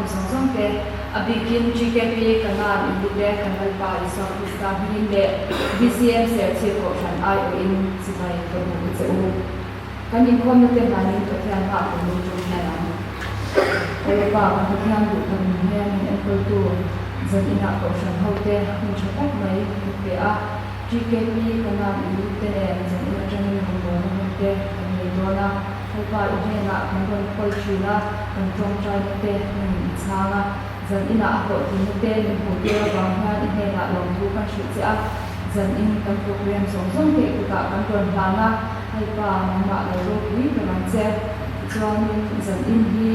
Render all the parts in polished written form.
khawm zawng zawng te, a bikin GKP Kanan inlute kan Lalpa Isua Krista hmingin leh BCM Serchhip Kohhran aiawhin chibai ka buk a che u. Kan inkhawmna te hlanin Pathian hma kan lu ṭum hian ang. Lalpa kan Pathian duh tak min hian min enkawltu zan inah Kohhran hote hun ṭha tak mai min pe a. GKP Kanan inlute nen zan in aṭangin rawngbawlna hun te kan nei dawn a. Lalpa i hnenah kan rawn khawi ṭhin a, kan ṭawngṭaina te nangin i chhang a. Zan inah a hlawhtlinna te min hmuh tir avang hian i hnenah lawmthu kan hrilh che a. Zan in kan program zawng zawng te i kutah kan rawn hlan a, Lalpa nangmah lo ropui ber ang che. Tichuanin zan in hi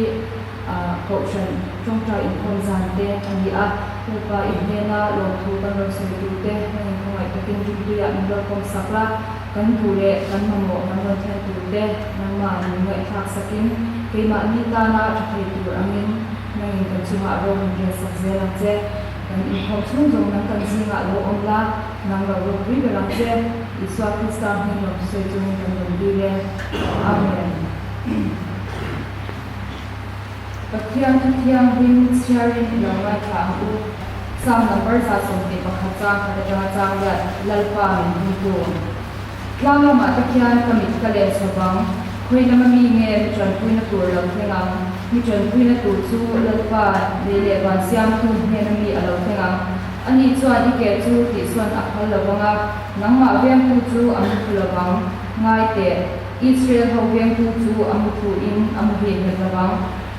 Kohhran ṭawngṭai inkhawm zan te a ni a, Lalpa i hnena lawmthu kan rawn sawi tur te nangin khawngaih takin rimtuiah min rawn kawmsak la. Kan duh leh kan mamawh kan rawn thlen tur te nangmah min ngaihthlak sakin keimahni tana tha thei tur angin nangin kan chungah ro min rel sak zel ang che. Kan inkhawm chhung zawng nang kan zingah lo awm la, nang lo ropui ber ang che. Isua Krista hming lo sawi chungin kan rawn dil e. Amen. Pathian thu thianghlim chhiarin i lo ngaithla ang u. Psalm number 121 chang khat atanga chang riat Lalpa min hmingtu. Tlang lamah te khian ka mit ka len chho vang, khawi lama mi nge mi tanpuina tur lo thleng ang? Mi tanpuina tur chu Lalpa lei leh van siamtu hnena mi a lo thleng ang. Ani chuan i ke chu tihsuan a phal lo vang a, nangmah vengtu chu a muthu lo vang. Ngai teh. Israel ho vengtu chu a muthu in a muhil nghet lo vang.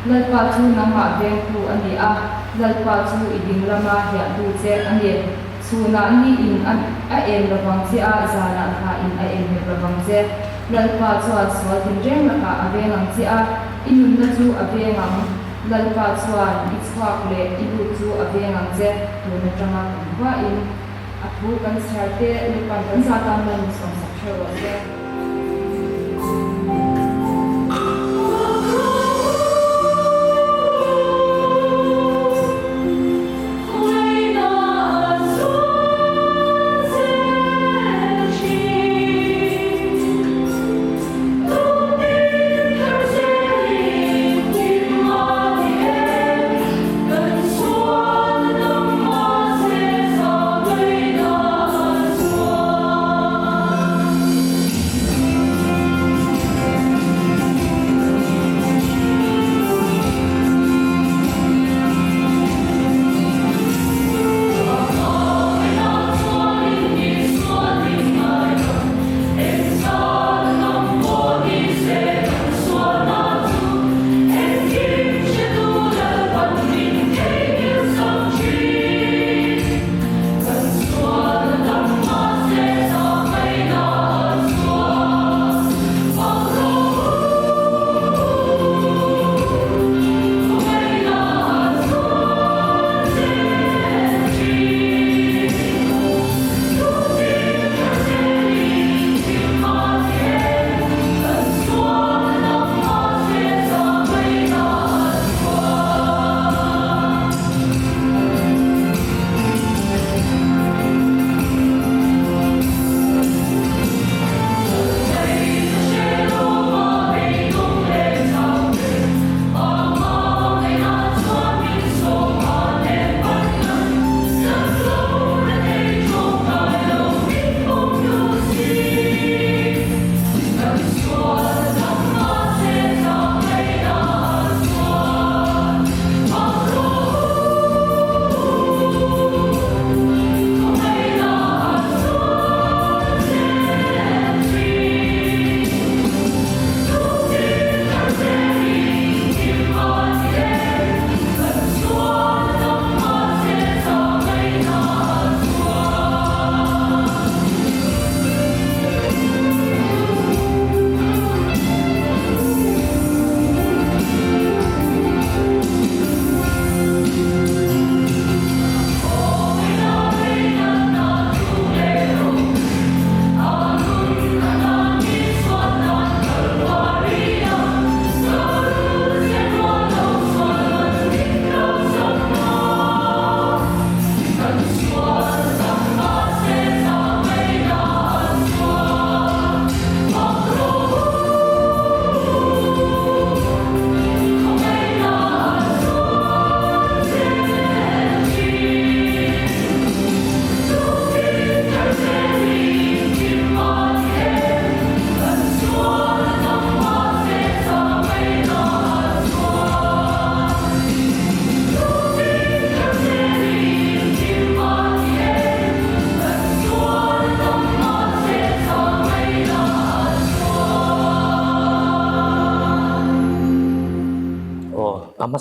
Lalpa chu nangmah vengtu a ni a, Lalpa chu i ding lama hiahtu che a ni. Chhunah ni in a a em lo vang che a, zanah thla in a em nghet lo vang che. Lalpa chuan sual tinreng lakah a veng ang che a, i nunna chu a veng ang. Lalpa chuan i chhuak leh i lut chu a veng ang che, tun atanga kan huain. A thu kan chhiar te Lalpa'n kan za tan lan sawmsak hreuh rawh se.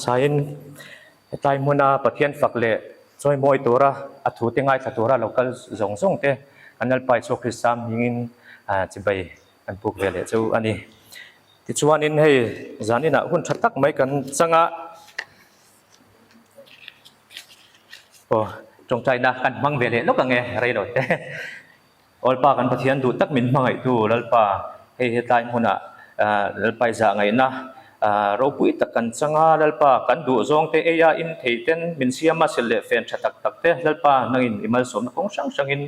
Hmasain hetlai hmuna Pathian fak leh chawimawi tura a thute ngaithla tura lo kal zawng zawng te kan Lalpa Isua Krista hmingin chibai kan puk ve leh chu a ni. Tichuanin hei zaninah hun tha tak mai kan chang a, aw tawngtaina kan hmang ve leh lawk ang e rei lo te. Lalpa kan Pathian duh tak min hmangaihtu Lalpa, hei hetlai hmunah Lalpa i zah ngaihna ropui tak kan chang a, Lalpa kan duh zawngte eia in thei ten min siam a, sil leh fen tha tak tak te Lalpa nangin i malsawmna kawng hrang hrangin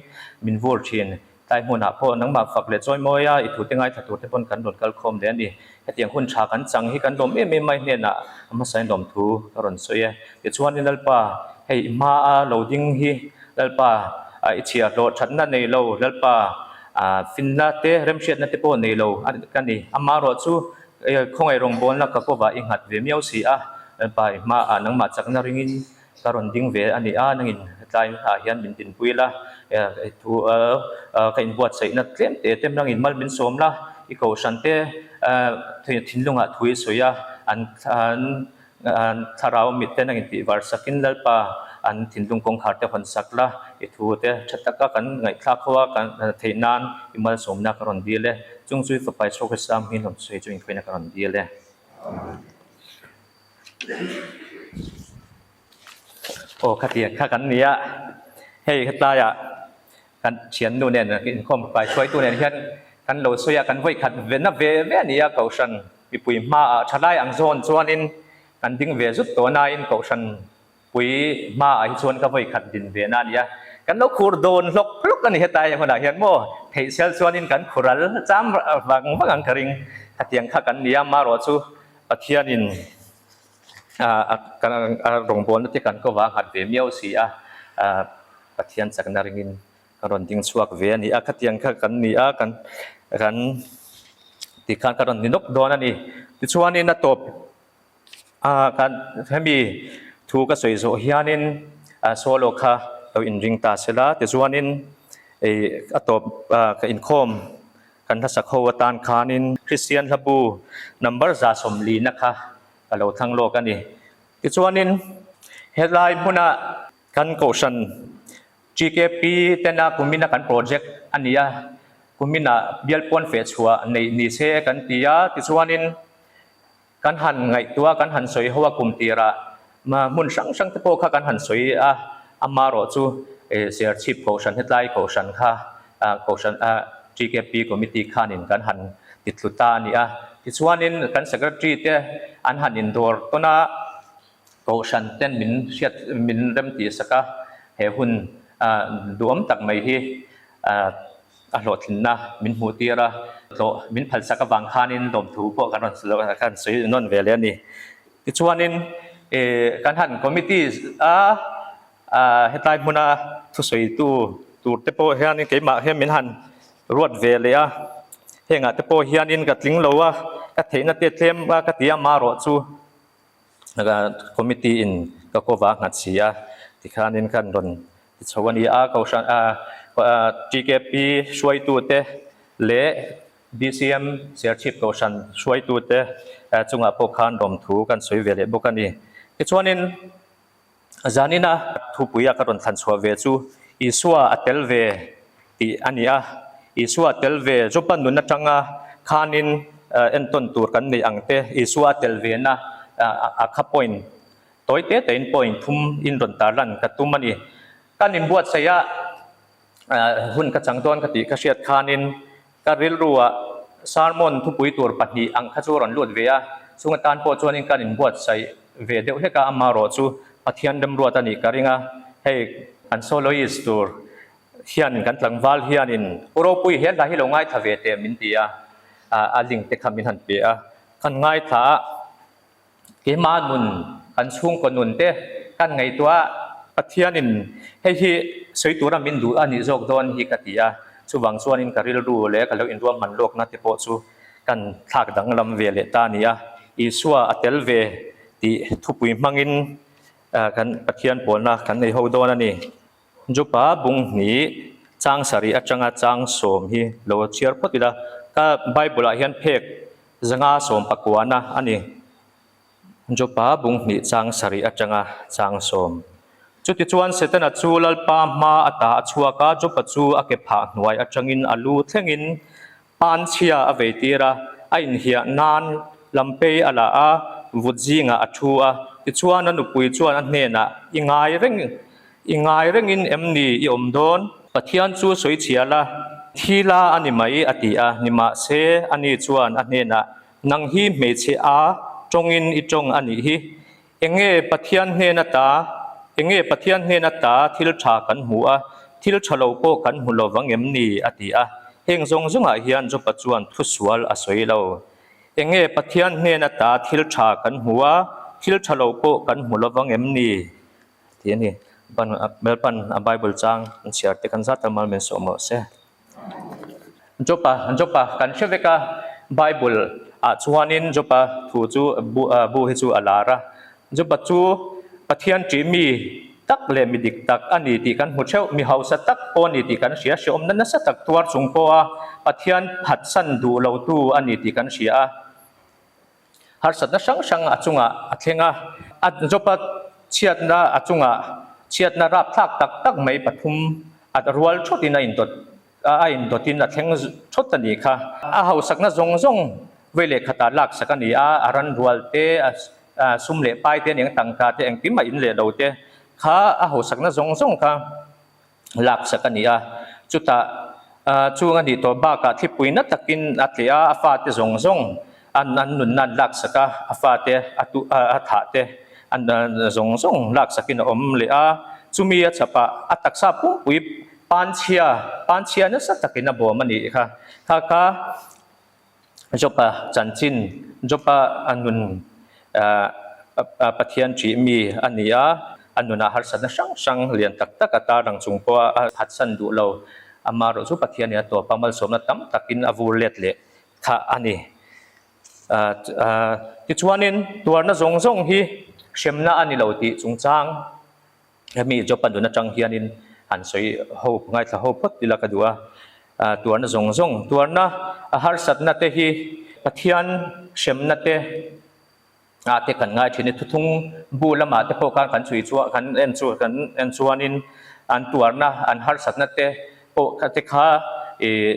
min vur thin. Tlai hmunah pawh nangmah fak leh chawimawi a, i thute ngaithla tur te pawn kan rawn kal khawm leh a ni. Hetiang hun tha kan chang hi kan lawm em em mai hnenah a hmasain lawmthu ka rawn sawi e. Tichuanin Lalpa, hei i hmaa lo ding hi Lalpa, i chhiar hlawh thatna nei lo, Lalpa, finna te, remhriatna te pawh nei lo ka ni. Amaherawh chu khawngaih rawngbawlna ka kawvah i nghat ve miau si a, Lalpa, i hmaah nangmah chakna ringin ka rawn ding ve a ni a, nangin tlai ah hian min dinpui la, thu ka inbuatsaihna tlem te te nangin mal min sawm la, i kohhran te thinlungah thu i sawi a, an An thlarau mitten a intih var sakin Lalpa an thinlung kawngkhar te hawn sak la, i thu te tha taka kan ngaihthlak ho a, kan theih nan i malsawmna ka rawn dil e. Chung chu i fapa Isua Krista hming hlawm sawi chu inkhawihna ka rawn dil e. Aw khatiang kha kan ni a, hei hetlaiah kan thiannu nen inkhawm kaihruaitu nen hian kan lo sawi a, kan vawi khat ve na ve ve a ni a, Kohhran mipui hmaah thalai ang zawn chuanin kan ding ve zut tawh nain Kohhran pui hmaah hi chuan ka vawi khat din ve na a ni a, kan lo khur dawn hlawk hlawk a ni hetlai hunah hian maw theih sel chuanin kan khur al cham vang vang ang ka ring, khatiang kha kan ni a, marawh chu Pathianin a rawngbawlna te kan ko vang nghat ve miau si a, Pathian chakna ringin ka rawn ding chhuak ve a ni a, khatiang kha kan ni a, kan kan tikhan ka rawn ni nawk dawn a ni. Tichuanin a tawp a kan hemi thu ka sawi zawh hianin solo kha lo inring ta sela, tichuanin a tawp ka inkhawm Kan hlasak ho atan khanin Kristian hlabu number 140 na kha ka lo thlang lawk a ni. Tichuanin helai hmuna kan kohhran GKP tena kumina kan project a ni a, kumina bial pawn feh chhuah neih ni se kan ti a, tichuanin kan han ngaihtuah kan han sawi ho a kum tirah hmun hrang hrang te pawh kha kan han sawi a, amarawh chu Serchhip kohhran hetlai kohhran kha kohhran TKP committee khanin kan han ti thlu ta a ni a, tichuanin kan secretary te an han indawr tawn a, kohhran ten min hriat min remtih sak a, he hun duhawm tak mai hi a hlawhtlinna min hmuh tir a, hlawh min phalsak avang khanin lawmthu pawh kan rawn kan sawi nawn ve leh a ni. Tichuanin kan han committee a hetlai hmuna thusawitu tur te pawh hianin keimah hian min han ruat ve leh a, hengah te pawh hianin ka tling lo a, ka theihna te tlem a ka ti a, marawh chu committee in ka cover nghat si a, tikhanin kan rawn ti chho a ni a, Kohhran TKP hruaitute leh BCM Serchhip Kohhran hruaitute chungah pawh khan rawmthu kan sawi ve leh bawk a ni. Tichuanin zanina thupuia ka rawn thlan chhuah ve chu Isua a tel ve tih a ni a, Isua a tel ve Jopa nun atanga khanin entawn tur kan neih ang te, Isua a tel ve na a kha point tawi te tein point thum in rawn tarlan ka tum a ni. Kan inbuatsaih a hun ka chang dawn ka tih ka hriat khanin ka rilruah sermon thupui tur pahnih ang kha chu a rawn lut ve a, chung atan pawh chuanin kan inbuatsaih ve deuh hlek a, amarawh chu Pathian remruat a nih ka ring a, hei kan soloist tur hian kan tlangval hianin U Ropui he hla hi lo ngaithla ve teh min ti a, a link te kha min han pe a, kan ngaithla a, keimah nun kan chhungkaw nun te kan ngaihtuah a, Pathianin hei hi sawi tura min duh a nih zawk dawn hi ka ti a, chuvang chuanin ka rilru leh ka lo inruahman lawkna te pawh chu kan thlak danglam ve leh ta a ni a, Isua a tel ve tih thupui hmangin kan Pathian pawlna kan nei ho dawn a ni. Jupa bung hnih chang sarih atanga chang sawm hi lo chhiar phawt ila, ka Bible ah hian phek 519 a ni. Jopa bung hnih chang sarih atanga chang sawm. Chutichuan Setana chu Lalpa hma ata a chhuak a, Jopa chu a ke phah hnuai atangin a lu thlengin panchhia a vei tir a, a inhiah nan lampei a la a, vut zingah a thu a. Tichuan a nupui chuan a hnenah, I ngai reng, i ngai rengin em ni i awm dawn? Pathian chu sawi chhia la, thi la a ni mai, a ti a. Nimahse, ani chuan a hnenah, Nang hi hmeichhe a tawngin i tawng a nih hi. Enge Pathian hnen ata, enge Pathian hnen ata thil tha kan hmu a, thil tha lo pawh kan hmu lo vang em ni? a ti a. Heng zawng zawngah hian Jopa chuan thusual a sawi lo. Enge Pathian hnen ata thil tha kan hmu a, thil tha lo pawh kan hmu lo vang em ni? Tih a ni. Ban, Melpan a Bible chang an chhiar te kan zat a mal min sawm rawh se. Jopa, Jopa kan hre vek a, Bible ah chuanin Jopa thu chu bu bu hi chu a lar a. Jopa chu Pathian ṭih mi tak leh mi dik tak a ni tih kan hmu theuh, mi hausa tak pawh a ni tih kan hria, hrehawmna nasa tak tuar chung pawha Pathian phatsan duh lotu a ni tih kan hria a. Harsatna hrang hrang a chungah a thleng a, a Jopa chhiatna a chungah chhiatna rapthlak tak tak mai pathum a rual thawtin a indawt a indawtin a thleng thawt a nih kha. A hausakna zawng zawng vei leh khatah laksak a ni a, a ran rual te, a sum leh pai te, a eng tangka te, engkim a in leh lo te kha a hausakna zawng zawng kha laksak a ni a, chutah chung a nih tawh bakah thlipui na takin a tleh a, a fate zawng zawng an an nunna an laksak a, a fate a tu a thah te an zawng zawng laksakin a awm leh a, chumi a chhapah a taksa pumpui panchhia panchhia nasa takin a bawm a nih kha, kha kha Job-a chanchin Job-a a nun Pathian ṭih mi a ni a, a nunah harsatna hrang hrang lian tak tak a tarlang chung pawha a phatsan duh lo. Amaherawh chu Pathianin a tawpa malsawmna tam takin a vur let leh thah a ni. Tichuanin tuarna zawng zawng hi hremna a ni lo tih chungchang Hemi Job-a nun atang hianin han sawi ho ngaithla ho phawt ila ka duh a, tuarna zawng zawng, tuarna a harsatna te hi Pathian hremna te ah te kan ngai thin a, thuthung bu lamah te pawh khan kan chhui chuan kan en chu kan en chuanin an tuarna an harsatna te pawh kha te kha ih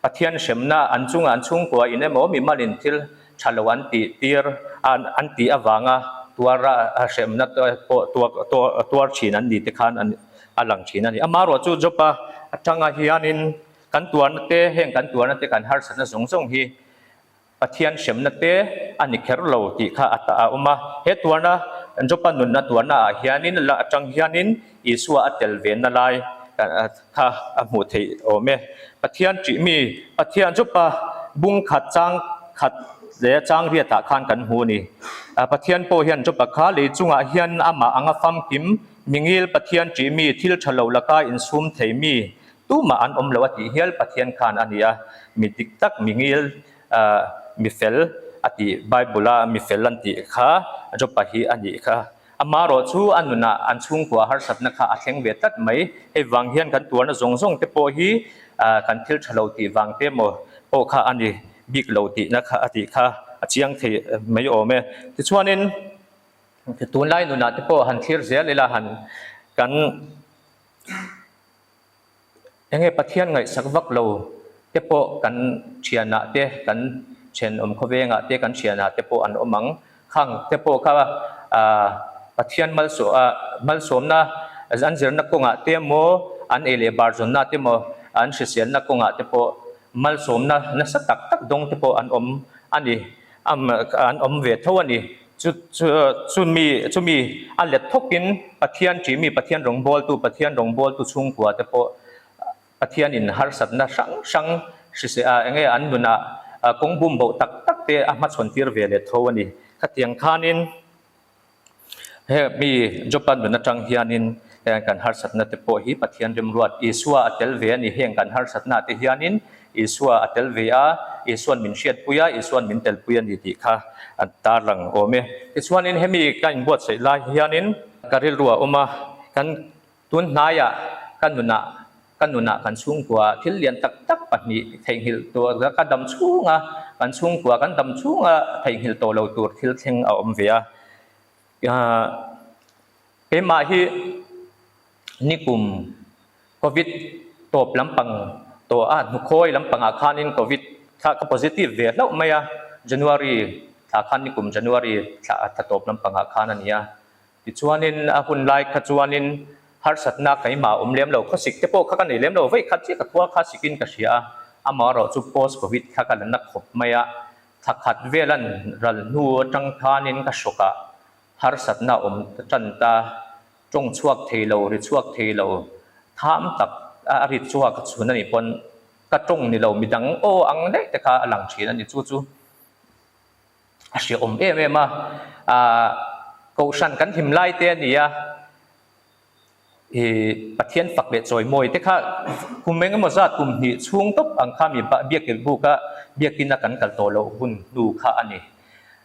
Pathian hremna an chunga an chhungkua in emaw mimalin thil tha lo an tih tir an tih avanga tuara hremna pawh tuar thin an ni te khan a lang thin a ni. Amaherawh chu Job-a atanga hianin kan tuarna te heng kan tuarna te kan harsatna zawng zawng hi Pathian hremna te a ni kher lo tih kha a tah a awm a. He tuarna, Jopa nunna tuarna ah hianin la atang hianin Isua a tel ve na lai kha a hmuh theih awm e. Pathian ṭih mi, Pathian Jopa bung khat chang khat leh chang riat ah khan kan hmu a ni. Pathian pawh hian Jopa kha lei chungah hian amah anga famkim, mingil Pathian ṭih mi, thil ṭha lo laka insum thei mi Tumah an awm lo a tih hial Pathian khan a ni a, mi dik tak, mi ngil, mi fel a tih, Bible a mi fel an tih kha Jopa hi a nih kha. Amaherawh chu a nunah an chhungkua harsatna kha a thleng ve tlat mai. Hei vang hian kan tuarna zawng zawng te pawh hi kan thil tha lo tih vang te emaw pawh kha a ni bik lo tihna kha a tih kha a chiang thei mai awm e. Tichuanin tunlai nunah te pawh han thlir zel ila han kan Enge Pathian ngaihsak vak lo te pawh kan thianah te, kan thenawm khawvengah te, kan thianah te pawh an awm ang. Khang te pawh kha Pathian malsawmna an zirna kawngah te emaw, an ei leh bar zawnna te emaw, an hriselna kawngah te pawh malsawmna nasa tak tak dawng te pawh an awm a ni. An awm ve tho a ni. Chu chu chumi chumi a let thawkin Pathian ṭihmi Pathian rawngbawltu Pathian rawngbawltu chhungkua te pawh Pathianin harsatna hrang hrang hrise a enge an nunah kawng bum boh tak tak te a hmachhawn tir ve leh tho a ni. Khatiang khanin He mi Jopa nun atang hianin heng kan harsatna te pawh hi Pathian remruat Isua a tel ve a ni. Heng kan harsatna te hianin Isua a tel ve a, Isuan min hriatpui a, Isuan min telpui a ni tih kha a tarlang awm e. Tichuanin hemi ka inbuatsaih lai hianin ka rilru a awm a, kan Tun hnaiah ka nunah ka nunah kan chhungkua thil lian tak tak pahnih theihnghilh tur ka dam chhunga kan chhungkua kan dam chhunga theihnghilh tawh lo tur thil thleng a awm ve a. Keimah hi nikum Covid tawp lampang tawh a hnukhawi lampangah khanin Covid kha ka positive ve hlauh mai a, January thla khan nikum January thla thla tawp lampangah khan a ni a. Tichuanin a hun lai kha chuanin harsatna keimah awm lem lo, khawsik te pawh kha ka nei lem lo, vawi khat chiah ka khua kha sikin ka hria a, amaherawh chu post Covid kha ka la na khawp mai a, thla khat velan ral hnu atang khanin ka hrawkah harsatna awm ta tan ta, tawng chhuak thei lo, ri chhuak thei lo, tham tak a ri chhuak chhun a nih pawn ka tawng ni lo midang aw ang daih te kha a lang thin a ni. Chu chu a hriawm em em a, ah kohhran kan him lai te a ni a. Ih Pathian fak leh chawimawi te kha kum eng emaw zat kum hnih chhung tawp ang kha mi biakilh buk a biakin a kan kal tawh loh hun hnu kha a ni.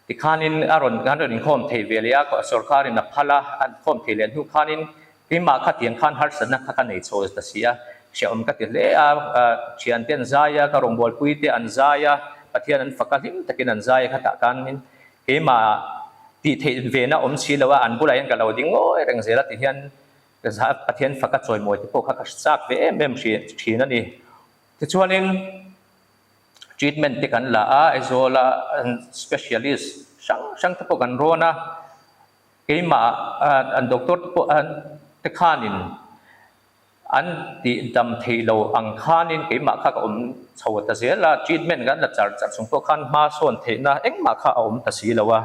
Tikhanin a rawn kan rawn inkhawm thei ve leh a, sorkarin a phal a, an khawm thei leh hnu khanin keimah kha tiang khan harsatna kha ka nei chho ta si a, hrehawm ka ti hle a, thiante an zai a, ka rawngbawlpui te an zai a, Pathian an fak a, hlim takin an zai a khatah khanin Keimah tih theih ve na awm si lo a, an bulah hian ka lo ding ngawi reng zel a ti hian Pathian faka chawimawi te pawh kha ka chak ve em em thin a ni. Tichuanin treatment te kan la a, Aizawl a specialist hrang hrang te pawh kan rawn a, keimah an doctor te pawh te khanin An tih dam theih lo ang khanin keimah kha ka awm chho ta zel a, treatment kan la char char chung pawh khan hma sawn theihna engmah kha a awm ta si lo a.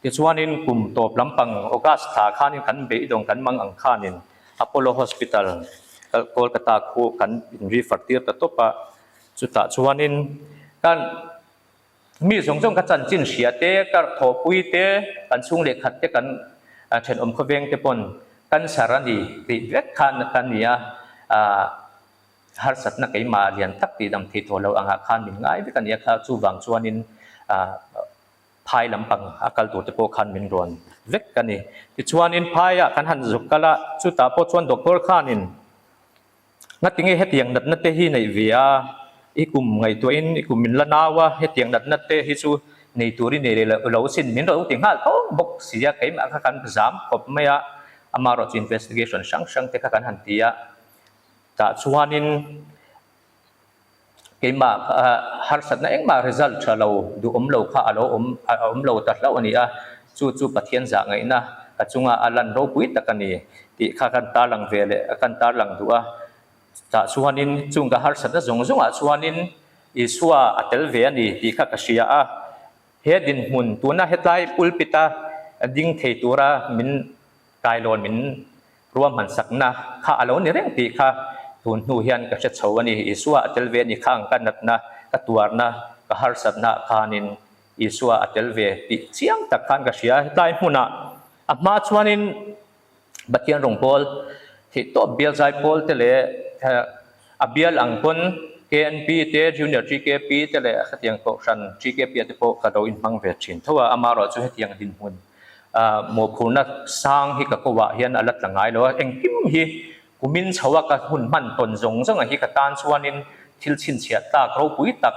Tichuanin kum tawp lampang August thla khanin kan beidawng kan mang ang khanin Apollo Hospital Kolkata khu kan in refer tir ta tawp a, chutah chuanin kan mi zawng zawng ka chanchin hria te, ka thawhpui te, kan chhung leh khat te, kan thenawm khawveng te pawn cancer a ni tih vek khan ka ni a, harsatna keimah lian tak tih dam thei tawh lo angah khan min ngai vek a ni a, kha chuvang chuanin phai lampang a kal tur te pawh khan min rawn vek a ni. Tichuanin phaiah kan han zuk kal a, chutah pawh chuan doctor khanin Ngatinge hetiang natna te hi neih ve a, i kum ngaihtuahin i kum min la nau a, hetiang natna te hi chu nei tur i nei leh lo sin min rawn ti nghal tho bawk si a, keimah kha kan zam khawp mai a, amaherawh chu investigation hrang hrang te kha kan han ti a, tah chuanin keimah harsatna engmah result tha lo duhawm lo kha a lo awm a awm lo ta hlauh a ni a, chu chu Pathian zah ngaihna ka chunga a lan ropui tak a ni tih kha kan tarlang ve leh kan tarlang duh a, tah chuanin chung ka harsatna zawng zawngah chuanin Isua a tel ve a ni tih kha ka hria a, he dinhmun tuna hetlai pulpit a ding thei tura min Kailawn min ruahman sakna kha a lo ni reng tih kha tun hnu hian ka hre chho a ni. Isua a tel ve a ni kha ang ka natna, ka tuarna, ka harsatna khanin Isua a tel ve tih chiang tak khan ka hria. Hetlai hmunah a hma chuanin Pathian rawngbâwl theihtawp bial zaipawl te leh a bial ang pawn KNP te, Junior TKP te leh hetiang kohhran TKP ah te pawh ka lo inhmang ve thin tho a, amaherawh chu hetiang dinhmun Mawhphurhna sang hi ka ko ah hian a la tla ngai lo a, engkim hi kumin chho a ka hun hman tawn zawng zawng ah hi ka tan chuanin thil chhinchhiah tlak ropui tak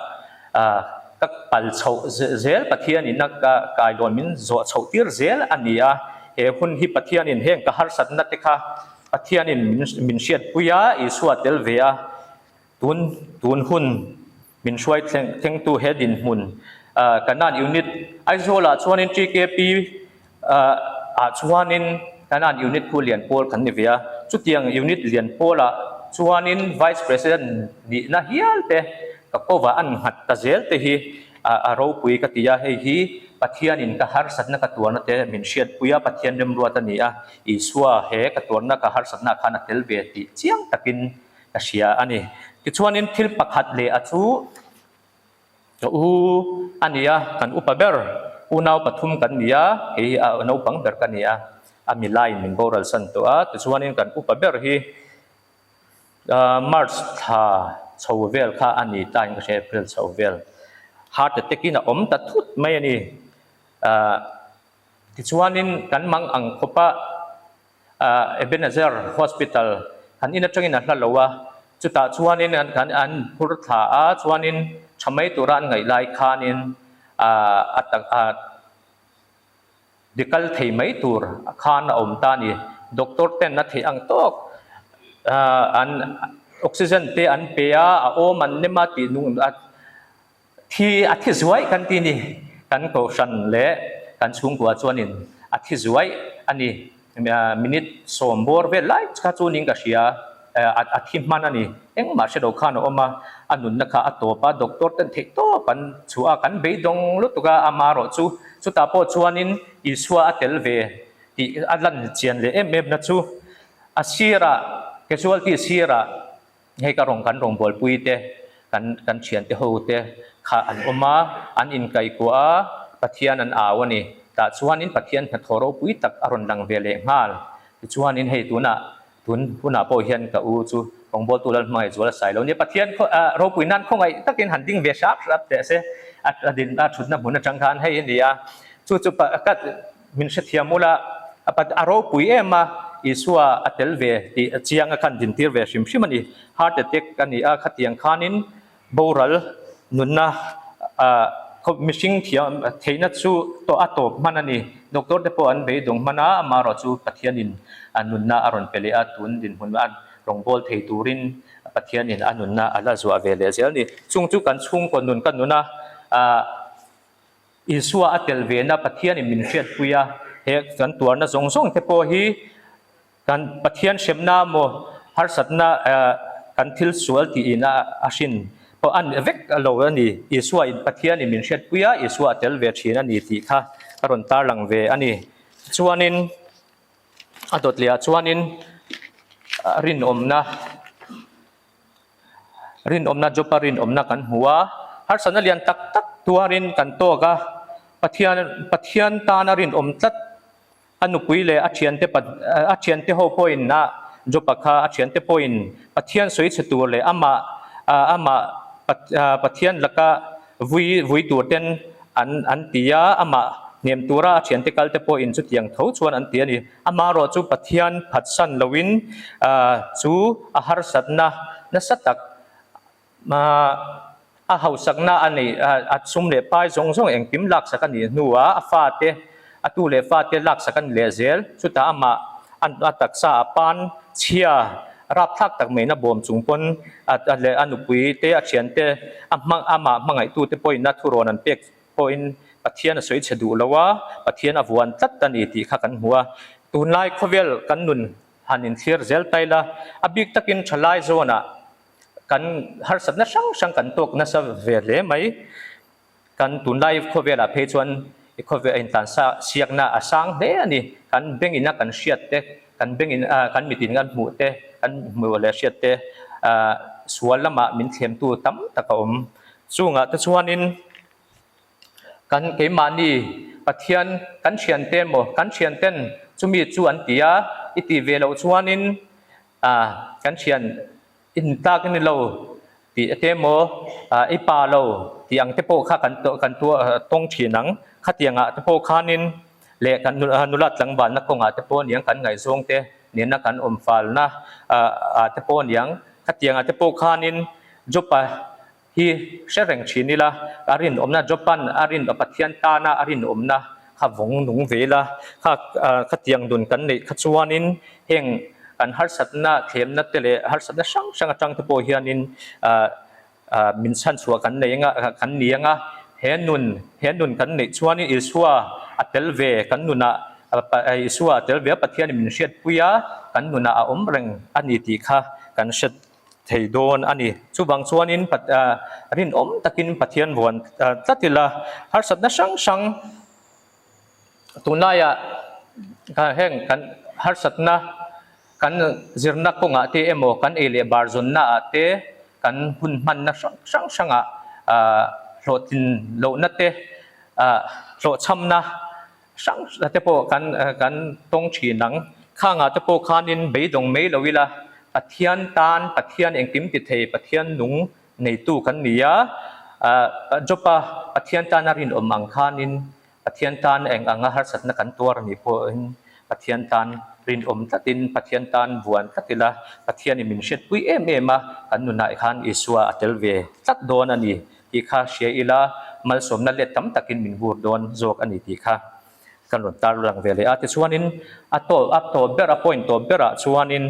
ka pal chhoh zel Pathianin a ka kailawn min zawh chhoh tir zel a ni a, he hun hi Pathianin heng ka harsatna te kha Pathianin min hriatpui a, Isua tel ve a. Tun tun hun min hruai thleng thlengtu he dinhmun Kanan Unit Aizawlah chuanin TKP ah chuanin Kanan Unit khu lian pawl kan ni ve a, chutiang Unit lian pawlah chuanin Vice President nihna hial te ka kova an nghat ta zel te hi a ropui ka ti a, hei hi Pathianin ka harsatna ka tuarna te min hriatpui a, Pathian remruat a ni a, Isua he ka tuarna ka harsatna ah khan a tel ve tih chiang takin Ka hria a ni. Tichuanin thil pakhat leh a chu ka u a ni a, kan upa ber, unau pathum kan ni a, kei hi a naupang ber ka ni a, a milaiin min boral san tawh a. Tichuanin kan upa ber hi March thla chho vel kha a ni ta in ka hria, April chho vel. Heart attack in a awm ta thut mai a ni. Tichuanin kan mang ang khawp a. Ebenezer Hospital han in atangin a hla lo a, chutah chuanin an kan an phur thla a, chuanin tha mai tura an ngaih lai khanin a tak a Dikal thei mai tur khan a awm ta a ni. Doctor ten a theih ang tawk an oxygen te an pe a, a awm an nem a tih nung a thi a thi zuai kan ti ni. Kan kohhran leh kan chhungkua chuanin a thi zuai a ni. Minute sawm bawr vel lai kha chu ning ka hria a thi hman a ni. Engmah hre lo khan a awm a, a nunna kha a tawp a, doctor ten theih tawp an chhuah a, kan beidawng lutuk a, amarawh chu chutah pawh chuanin Isua a tel ve tih a lan chian leh em em na chu a sirah casualty sirah hei ka rawn kan rawngbawlpui te kan kan thiante ho te kha an awm a, an inkaihkuah a, Pathian an au a ni. Tah chuanin Pathian hnathawh ropui tak a rawn lang ve leh nghal. Tichuanin hei tunah Tun hunah pawh hian ka u chu rawngbawltu lal hmangaih zual a sai lo nia. Pathian ropui nan khawngaih takin han ding ve hrap hrap teh se. A din a thutna hmun atang khan hei a ni a. Chu chu ka min hrethiam ula a ropui em a, Isua a tel ve tih chiang a khan dintir ve hrim hrim a ni. Heart attack a ni a, khatiang khanin Boral nunna mihring thiam theihna chu tawh a tawp hman a ni. Doctor te pawh an beidawng hman a, amaherawhchu Pathianin a nunna a rawn pe leh a, tun dinhmun a rawngbâwl thei turin Pathianin a nunna a la zuah ve leh zel a ni. Chung chu kan chhungkaw nun ka nun a, Isua a tel vena Pathianin min hriatpui a, he kan tuarna zawng zawng te pawh hi Kan Pathian hremna maw harsatna kan thil sual tiin a hrin pawh a ni vek lo a ni. Isua in Pathian in min hriatpui a, Isua a tel ve thin a ni tih kha ka rawn tarlang ve a ni. Chuanin a dawt leh ah chuanin rinawmna rinawmna Jopa rinawmna kan hmu a, harsatna lian tak tak tuarin kan tawk a, Pathian Pathian tana rinawm tlat A nupui leh a thiante a thiante ho pawhin a Jopa kha a thiante pawhin Pathian sawi chhe tur leh amah amah Pathian laka vui vui tur ten an an ti a, amah hnem tura a thiante kal te pawhin chutiang tho chuan an ti a ni. Amaherawh chu Pathian phatsan loin chu a harsatna nasa tak A hausakna a neih a sum leh pai zawng zawng engkim laksak a nih hnuah a fate, a tu leh fate laksak a ni leh zel. Chutah amah a taksa a pan chhia rapthlak tak maiin a bawm chung pawn a leh a nupui te, a thiante, a hma amah hmangaihtute pawhin a thurawn an pek pawhin Pathian a sawi chhe duh lo a, Pathian a vuan tlat a ni tih kha kan hmu a. Tunlai khawvel kan nun han inthlir zel ta ila, a bik takin thalai zawnah Kan harsatna hrang hrang kan tawk nasa ve hle mai. Kan tunlai khawvelah phei chuan i khawvel a intlansa siakna a sang hle a ni. Kan bengin a kan hriat te, kan bengin kan mitin kan hmuh te, kan hmuh leh hriat te sual lamah min thlemtu tam tak a awm. Chungah te chuanin kan keimahni Pathian kan thiante emaw kan thianten chumi chu an ti a, i tih ve loh chuanin A, kan thian in tlak ni lo tih te emaw, i pa lo tih ang te pawh kha kan kan tawng thin ang. Khatiangah te pawh khanin leh kan nula tlangvalna kawngah te pawh aniang kan ngaihzawng te nena kan awm falna ah te pawh aniang. Khatiangah te pawh khanin Jopa hi hre reng thin ila, a rinawmna Jopan a rin Pathian tana a rinawmna kha vawng nung ve ila, kha khatiang dun kan neih kha chuanin heng kan harsatna thlemna te leh harsatna hrang hrang atang te pawh hianin min chhanchhuah kan nei anga kan ni anga, he nun he nun kan neih chuanin Isua a tel ve kan nunah Isua a tel ve a Pathianin min hriatpui a, kan nunah a awm reng a ni tih kha kan hre thei dawn a ni. Chuvang chuanin rinawm takin Pathian vuan tlat ila, harsatna hrang hrang tunlaiah heng kan harsatna kan zirna kawngah te emaw kan ei leh bar zawnna ah te kan hun hmanna hrang hrang hrangah hlawhtlin lohna te hlawhchhamna Hrang te pawh kan kan tawng thin ang. Khangah te pawh khanin beidawng mai lo ila, Pathian tan, Pathian engkim ti thei, Pathian nung neitu kan ni a. Job-a Pathian tana rinawm ang khanin Pathian tan eng anga harsatna kan tuar anih pawhin Pathian tan rinawm tlatin, Pathian tan vuan tlat ila, Pathianin min hriatpui em em a, kan nunah khan Isua a tel ve tlat dawn a ni. Tih kha hria ila, malsawmna let tam takin min vur dawn zawk a ni tih kha. kan rawn tar lang ve leh a. Tichuanin a tawp a tawp ber a point tawp berah chuanin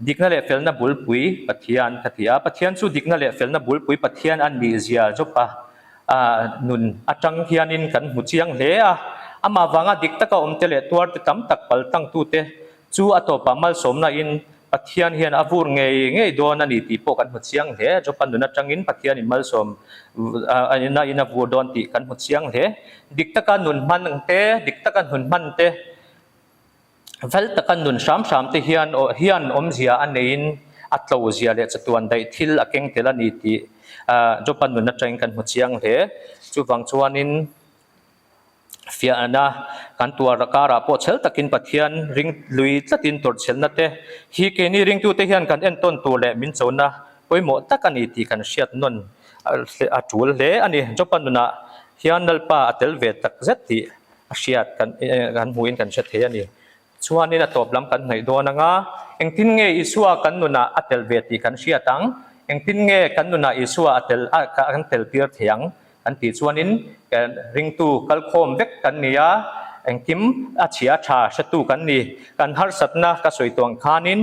dikna leh felna bulpui Pathian ka ti a. Pathian chu dikna leh felna bulpui Pathian a nih zia zawp a nun atang hianin kan hmu chiang hle a. Amah vanga dik taka awmte leh tuarte tam tak paltangtute Chu a tawpah malsawmna in Pathian hian a vur ngei ngei dawn a ni tih pawh kan hmu chiang hle. Jopa nun atangin Pathian in malsawm na in a vur dawn tih kan hmu chiang hle. Dik taka nun hman te, dik taka nun hman te, fel taka nun hram hram te hian hian awmzia a neiin a tlo zia leh chatuan daih thil a keng tel a ni tih Jopa nun atangin kan hmu chiang hle. Chuvang chuanin. Fiahna kan tuar karah pawh chhel takin Pathian ring lui tlatin tawrhchhelna te hi keini ringtute hian kan entawn tur leh min chona pawimawh tak a ni tih kan hriat nawn a tul hle a ni. Jopa nunah hian Lalpa a tel ve tak zet tih a hriat kan hmuhin kan hre thei a ni. Chuanin a tawp lam kan hnaih dawn anga, engtin nge Isua kan nunah a tel ve tih kan hriat ang? Engtin nge kan nunah Isua a tel a kan tel tir thei ang? Kan tih chuanin ringtu kalkhawm vek kan ni a, engkim a chhia tha hretu kan ni. Kan harsatna ka sawi tuang khanin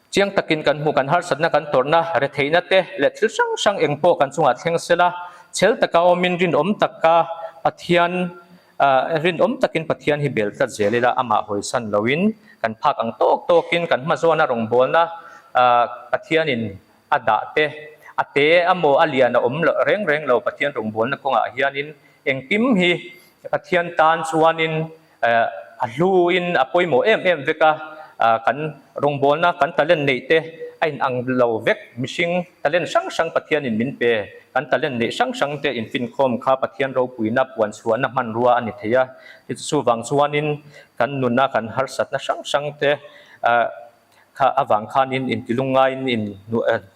Chiang takin kan hmu, kan harsatna, kan tawrhna, retheihna te leh thil hrang hrang eng pawh kan chungah thleng sela, chhel taka awmin rinawm taka Pathian rinawm takin Pathian hi bel tlat zel ila, amah hawisan loin kan phak ang tawk tawkin kan hmazawna rawngbawlna Pathianin a dah te, a te amaw a lian a awm reng reng lo Pathian rawngbawlna kawngah hianin engkim hi Pathian tan chuanin A hluin a pawimawh em em vek a, kan rawngbawlna kan talent neih te a inang lo vek. Mihring talent hrang hrang Pathianin min pe. Kan talent neih hrang hrang te infinkhawm kha Pathian ropuina puanchhuahna hmanrua a ni thei a. Chuvang chuanin kan nuna kan harsatna hrang hrang te Kha avang khanin intilungngaiin in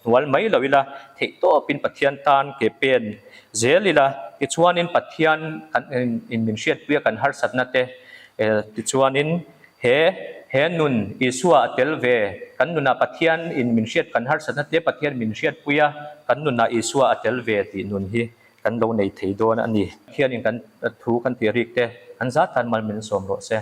hnual mai lo ila, theihtawpin Pathian tan ke pen zel ila, tichuanin Pathian kan in min hriatpuia kan harsatna te tichuanin he he nun Isua a tel ve, kan nunah Pathian in min hriat kan harsatna te Pathian min hriatpuia kan nunah Isua a tel ve tih nun hi kan lo nei thei dawn a ni. Pathianin kan thu kan tih rik te an zat tan mal min sawm rawh se.